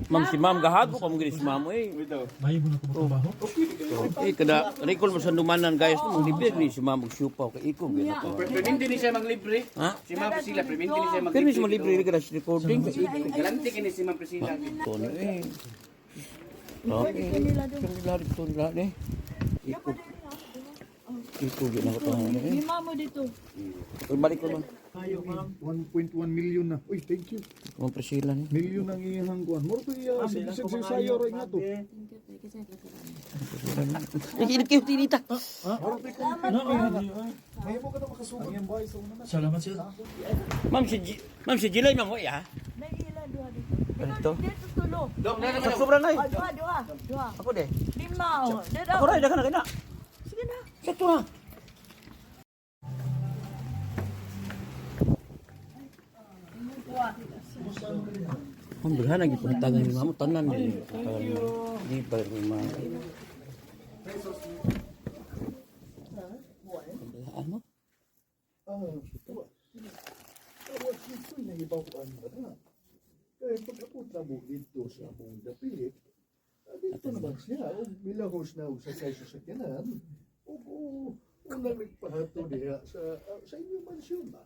Ma'am, si ma'am gahago ka mo gini si ma'am eh. Mayo mo na ko trabaho. Eh kada recall mo sa dumanan, guys, mo libre ni si ma'am og siupaw kay iko gyud ako. Perminti ni siya maglibre. Ha? Si Ma'am Priscilla, perminti ni siya maglibre. Pero mismo libre kada sa recording kay iko. Galante kini si Ma'am Priscilla. Ito ni eh. Okay. Nila dito nila eh. Iko. Iko gyud ako to eh. Lima mo dito. Balik ko man. 1.1 million na. Uy, thank you. Ma'am Priscilla ni. Million ang iyang kuan. Moro to iya sa sayo ra nga to. Ikinit kayo tinita. Moro to Mahimo ka na makasugod. Ang iyang bahay sa una na. Salamat, sir. Ma'am si Jilay ma'am ya. Nagila duha dito. Dito. Dito tulo. Dok, na Sa sobra na eh. Ah, duha, duha, duha. Ako de. Lima oh. Dito. Ako ra daghan na kina. Sige na. Sakto na. Ang daghan lagi pantagan ni mamo tanan ni. Di ba ni mamo. Ano? Ah, wa dito na ibawan ba na? Kaya pag-abot na mo dito sa among dapit, dito naman siya, o milahos na og sakay sa sakyanan, o unang nagpahato diha sa inyong mansyon ba?